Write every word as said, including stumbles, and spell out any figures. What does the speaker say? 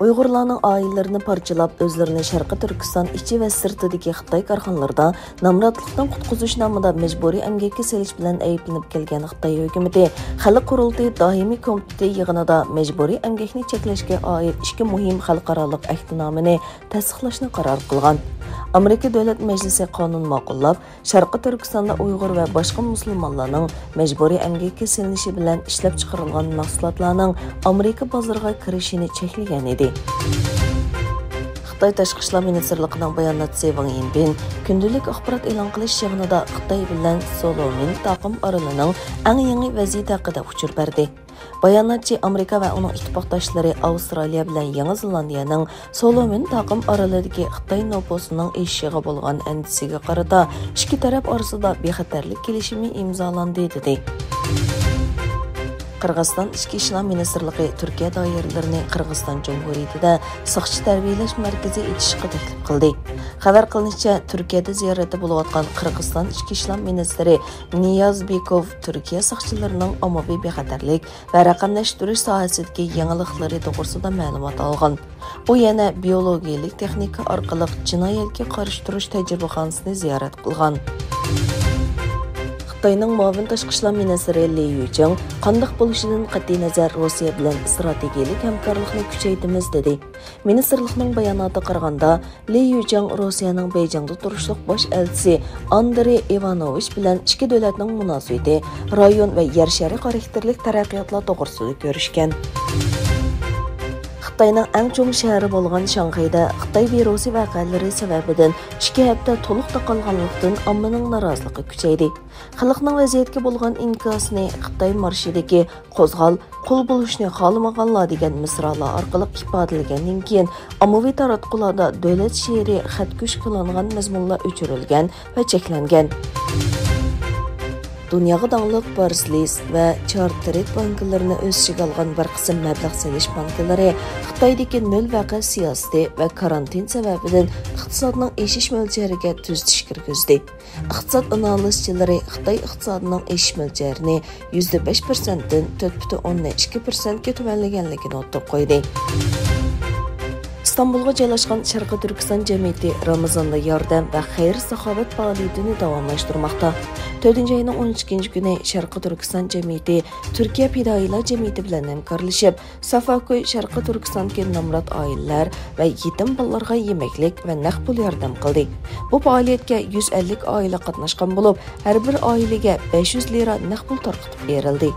ئۇيغۇرلارنىڭ ئائىلىلىرىنى پارچىلاپ، ئۆزلىرىنى شەرقىي تۈركىستان ئىچى ۋە سىرتىدىكى خىتاي كارخانىلىرىدا نامراتلىقتىن قۇتقۇزۇش نامىدا مەجبۇرىي ئەمگەككە سېلىش بىلەن ئەيىبلىنىپ كەلگەن خىتاي ھۆكۈمىتى خەلق قۇرۇلتىيى دائىمىي كومىتېتى يىغىنىدا مەجبۇرىي ئەمگەكنى چەكلەشكە ئائىت ئىككى مۇھىم خەلقئارالىق ئەھدىنامىنى تەستىقلاشنى قارار قىلغان. ئامېرىكا دۆلەت مەجلىسى قانۇن ماقۇللاپ، شەرقىي تۈركىستاندا ئۇيغۇر ۋە باشقا مۇسۇلمانلارنىڭ مەجبۇرىي ئەمگەككە سېلىنىشى بىلەن ئىشلەپچىقىرىلغان مەھسۇلاتلارنىڭ ئامېرىكا بازىرىغا كىرىشىنى چەكلىگەن ئىدى. خىتاي تاشقى ئىشلار مىنىستىرلىقىنىڭ باياناتچىسى ۋاڭ يىنبىن كۈندىلىك ئاخبارات ئېلان قىلىش يىغىنىدا خىتاي بىلەن سولومون تاقىم ئارىلىنىڭ ئەڭ يېڭى ۋەزىيىتى ھەققىدە ئۇچۇر بەردى. باياناتچى ئامېرىكا ۋە ئۇنىڭ ئىتتىپاقداشلىرى ئاۋسترالىيە بىلەن يېڭى زېلاندىيەنىڭ سولومون تاقىم ئارىلىدىكى خىتاي نوپۇسىنىڭ ئېشىشىغا بولغان ئەندىشىگە قارىتا ئىككى تەرەپ ئارىسىدا بىخەتەرلىك كېلىشىمى ئىمزالاندى، دېدى. قىرغىزىستان ئىچكى ئىشلار مىنىستىرلىقى تۈركىيە دائىرىلىرىنى قىرغىزىستان جۇمھۇرىيىتىدە ساقچى تەربىيەلەش مەركىزى ئېچىشقا تەكلىپ قىلدى. خەۋەر قىلىنىشىچە، تۈركىيەدە زىيارەتتە بولۇۋاتقان قىرغىزىستان ئىچكى ئىشلار مىنىستىرى نىياز بىكوف تۈركىيە ساقچىلىرىنىڭ ئاممىۋى بىخەتەرلىك ۋە رەقەملەشتۈرۈش ساھەسىدىكى يېڭىلىقلىرى توغرىسىدا مەلۇمات ئالغان. ئۇ يەنە بىيولوگىيەلىك تېخنىكا ئارقىلىق جىنايەتكە قارشى تۇرۇش تەجرىبىخانىسىنى زىيارەت قىلغان. خىتاينىڭ مۇئاۋىن تاشقى ئىشلار مىنىستىرى لى يۈجىڭ قانداق بولۇشىدىن قەتئىينەزەر، روسىيە بىلەن ئىستراتېگىيەلىك ھەمكارلىقنى كۈچەيتىمىز، دېدى. مىنىستىرلىقنىڭ باياناتىغا قارىغاندا، لى يۈجىڭ روسىيەنىڭ بېيجىڭدا تۇرۇشلۇق باش ئەلچىسى ئاندرېي ئىۋانوۋىچ بىلەن ئىككى دۆلەتنىڭ مۇناسىۋىتى رايون ۋە يەر شارى خاراكتېرلىك تەرەققىياتلار توغرىسىدا كۆرۈشكەن. خىتاينىڭ ئەڭ چوڭ شەھىرى بولغان شاڭخەيدە خىتاي ۋىرۇسى ۋەقەلىرى سەۋەبىدىن ئىككى ھەپتە تولۇق تاقالغانلىقتىن، ئاممىنىڭ نارازىلىقى كۈچەيدى. خەلقنىڭ ۋەزىيەتكە بولغان ئىنكاسىنى خىتاي مارشىدىكى «قوزغال، قۇل بولۇشنى خالىمىغانلار» دېگەن مىسرالار ئارقىلىق ئىپادىلىگەندىن كېيىن، ئاممىۋى تاراتقۇلاردا دۆلەت شېئىرى خەتكۈش قىلىنغان مەزمۇنلار ئۆچۈرۈلگەن ۋە چەكلەنگەن. دۇنياغا داڭلىق بارسلېس ۋە چارتېرېد بانكىلىرىنى ئۆز ئىچىگە ئالغان بىر قىسىم مەبلەغ سېلىش بانكىلىرى خىتايدىكى نۆل ۋەقە سىياسىتى ۋە كارانتىن سەۋەبىدىن ئىقتىسادنىڭ ئېشىش مۆلچەرىگە تۈزىتىش كىرگۈزدى. ئىقتىساد ئانالىزچىلىرى خىتاي ئىقتىسادىنىڭ ئېشىش مۆلچەرىنى يۈزدە بەش پىرسەنتتىن تۆت پۈتۈن ئوندىن ئىككى پىرسەنتكە تۆۋەنلىگەنلىكىنى ئوتتۇرىغا قويدى. ئىستانبۇلغا جايلاشقان شەرقىي تۈركىستان جەمئىيىتى رامىزاندا ياردەم ۋە خەير-ساخاۋەت پائالىيىتىنى داۋاملاشتۇرماقتا. تۆتىنچى ئاينىڭ ئون ئىككىنچى كۈنى شەرقىي تۈركىستان جەمئىيىتى تۈركىيە پىدائىيلار جەمئىيىتى بىلەن ھەمكارلىشىپ، سافاكوي شەرقىي تۈركىستاندىكى نامرات ئائىلىلەر ۋە يېتىم بالىلارغا يېمەكلىك ۋە نەق پۇل ياردەم قىلدى. بۇ پائالىيەتكە يۈز ئەللىك ئائىلە قاتناشقان بولۇپ، ھەر بىر ئائىلىگە بەش يۈز لىرا نەق پۇل تارقىتىپ بېرىلدى.